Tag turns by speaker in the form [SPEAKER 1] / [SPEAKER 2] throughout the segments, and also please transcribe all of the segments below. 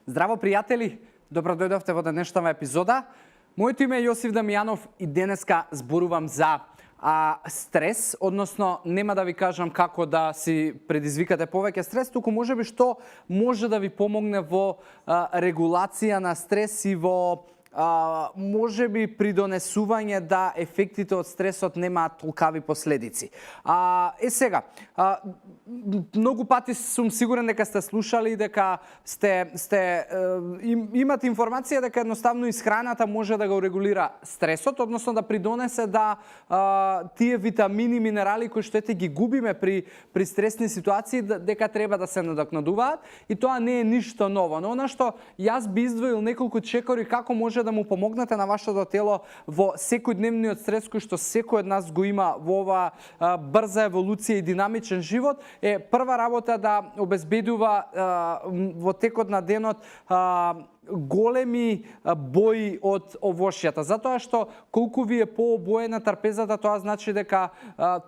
[SPEAKER 1] Здраво, пријатели! Добро дојдовте во денешната епизода. Моето име е Јосиф Дамјанов и денеска зборувам за стрес, односно нема да ви кажам како да си предизвикате повеќе стрес, туку можеби што може да ви помогне во регулација на стрес и во можеби придонесување да ефектите од стресот немаат толкави последици. Сега, многу пати сум сигурен дека сте слушали, дека имате информација дека едноставно исхраната може да го регулира стресот, односно да придонесе да тие витамини, минерали кои што ги губиме при стресни ситуации, дека треба да се надокнадуваат, и тоа не е ништо ново. Но она што јас би издвоил неколку чекори како може да му помогнете на вашето тело во секојдневниот стрес кој што секој од нас го има во оваа брза еволуција и динамичен живот, е прва работа да обезбедува во текот на денот големи бои од овошјата. Затоа што колку ви е пообоена трпезата, тоа значи дека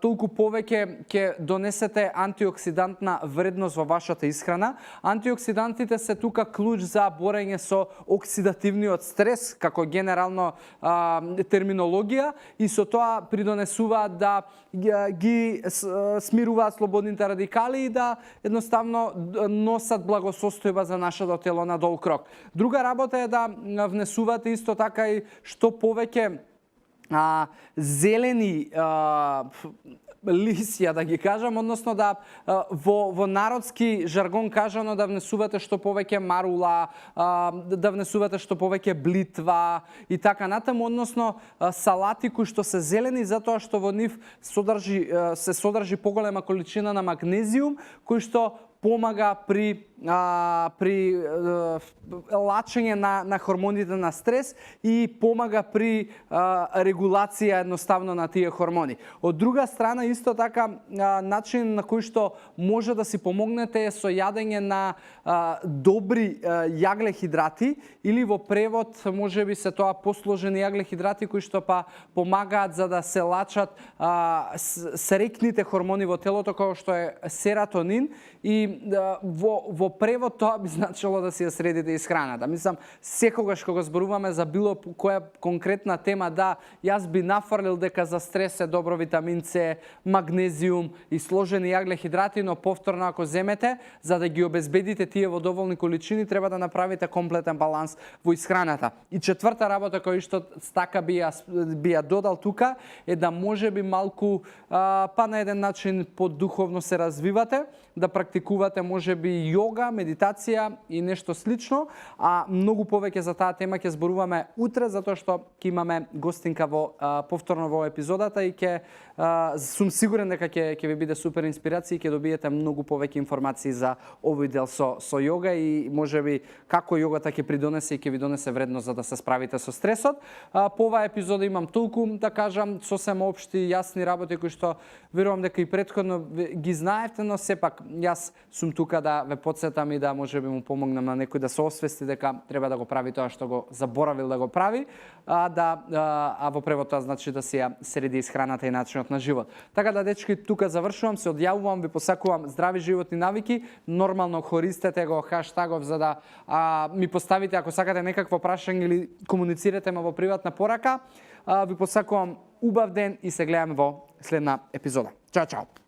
[SPEAKER 1] толку повеќе ќе донесете антиоксидантна вредност во вашата исхрана. Антиоксидантите се тука клуч за борење со оксидативниот стрес, како генерално терминологија, и со тоа придонесуваат да ги смируваат слободните радикали и да едноставно носат благосостојба за нашето тело на долг рок. Друга работа е да внесувате исто така и што повеќе зелени лисја, да ги кажам, односно да во народски жаргон кажано да внесувате што повеќе марула, да внесувате што повеќе блитва и така натаму, односно салати кои што се зелени затоа што во нив се содржи поголема количина на магнезиум кој што помага при лачење на хормоните на стрес и помага при регулација едноставно на тие хормони. Од друга страна, исто така, начин на кој што може да си помогнете е со јадење на добри јаглехидрати, или во превод можеби се тоа посложени јаглехидрати кои што помагаат за да се лачат срекните хормони во телото, како што е серотонин, и во превод тоа би значило да си ја средите исхраната. Мислам, секогаш кога зборуваме за било која конкретна тема, да, јас би нафрлил дека за стрес е добро витамин С, магнезиум и сложени јаглехидрати, но повторно ако земете, за да ги обезбедите тие во доволни количини, треба да направите комплетен баланс во исхраната. И четврта работа која што стака би ја додал тука е да можеби малку на еден начин подуховно се развивате, да практикувате можеби јога, медитација и нешто слично, а многу повеќе за таа тема ќе зборуваме утре, затоа што ќе имаме гостинка повторно во епизодата и сум сигурен дека ќе ви биде супер инспирација и ќе добиете многу повеќе информации за овој дел со јога и можеби како јогата ќе придонесе и ќе ви донесе вредност за да се справите со стресот. По оваа епизода имам толку да кажам, сосем општи јасни работи кои што верувам дека и претходно ги знаевте, но сепак јас сум тука да ве потсетам и да можеби му помогнам на некој да се освести дека треба да го прави тоа што го заборавил да го прави, а во превод тоа значи да си ја среди исхраната и начинот на живот. Така да, дечки, тука завршувам, се одјавувам, ви посакувам здрави животни навики, нормално користете го хаштагов за да ми поставите ако сакате некакво прашање или комуницирате ме во приватна порака. Ви посакувам убав ден и се гледаме во следна епизода. Чао, чао!